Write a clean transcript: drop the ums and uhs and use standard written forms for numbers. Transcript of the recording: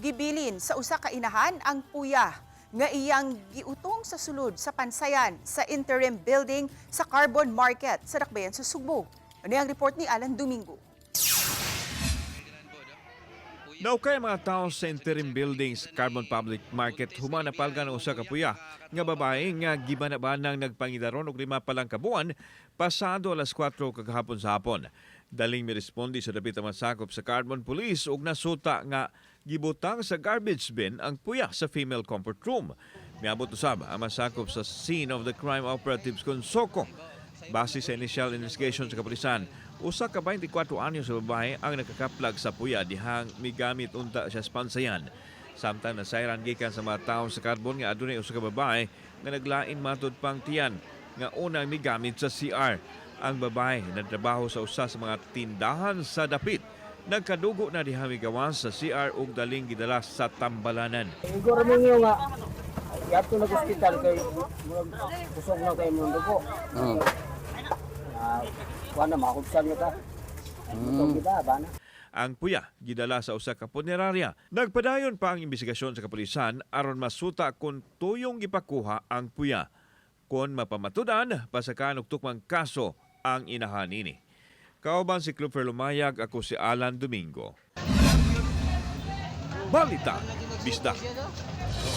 Gibilin sa usa ka inahan ang puya nga iyang giutong sa sulod sa pansayan sa interim building sa Carbon Market sa Dakbayan sa Sugbo. Ano ang report ni Alan Domingo? Naukay ang mga tao sa interim buildings Carbon Public Market human napalgan ang usa ka puya nga babae nga gibana-banang nagpangidaron og 5 pa lang ka buwan pasado alas 4 kagahapon sa hapon. Daling miresponde sa dapit ang masakop sa Carbon Police ug nasuta nga gibutang sa garbage bin ang puya sa female comfort room. Miabot usab ang masakop sa scene of the crime operatives kon Soko. Base sa initial investigation sa kapulisan, usa ka 24 anyos sa babae ang nakakaplag sa puya dihang migamit unta siya sa pansayan. Samtang nasayran gikan sa mga tawo sa Carbon nga adunay usa ka babae nga naglain matud pang tiyan nga unang migamit sa CR. Ang babae nagtrabaho sa usa sa mga tindahan sa dapit. Nagkadugo na diha migawas sa CR ug daling gidala sa tambalanan. Siguro ninyo nga, yato na ospital kay murag kusog na kay mong dugo. Ah, kuan na makubsan na ta. Kusog kita ba na? Ang puya gidala sa usa ka punerarya. Nagpadayon pa ang imbestigasyon sa kapulisan aron masuta kung tuyong gipakuha ang puya. Kung mapamatudan, pasakan og tukmang kaso ang inahan nini. Kauban si Clubfer Lumayag, ako si Alan Domingo. Balita, Bisdak.